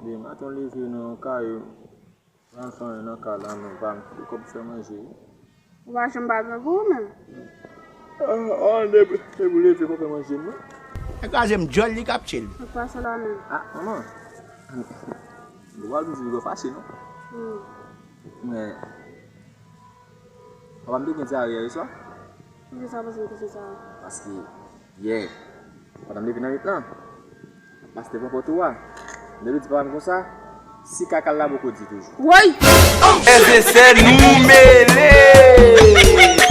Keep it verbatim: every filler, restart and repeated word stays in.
Demen maten w leve nan kay, pran fanyen nan kay la, men pa gen kòb fè manje. Ou pa janm pa grangou ou menm. Ah, ah, depi depi w leve pa fè manje m non. E kraze m djòl li k ap tchil. Ou pase la menm. Ah, manman. Ou pa vin di li fache non. Hmm. Men papa m te gen dyare yè swa. Poukisa w poze m kesyon sa a? Paske yè, pandan m leve nan nwit lan, pastè pran pòt ou a. M te di papa m konsa, si kaka l la poko di toujou. Woy! Frè e sè nou mele.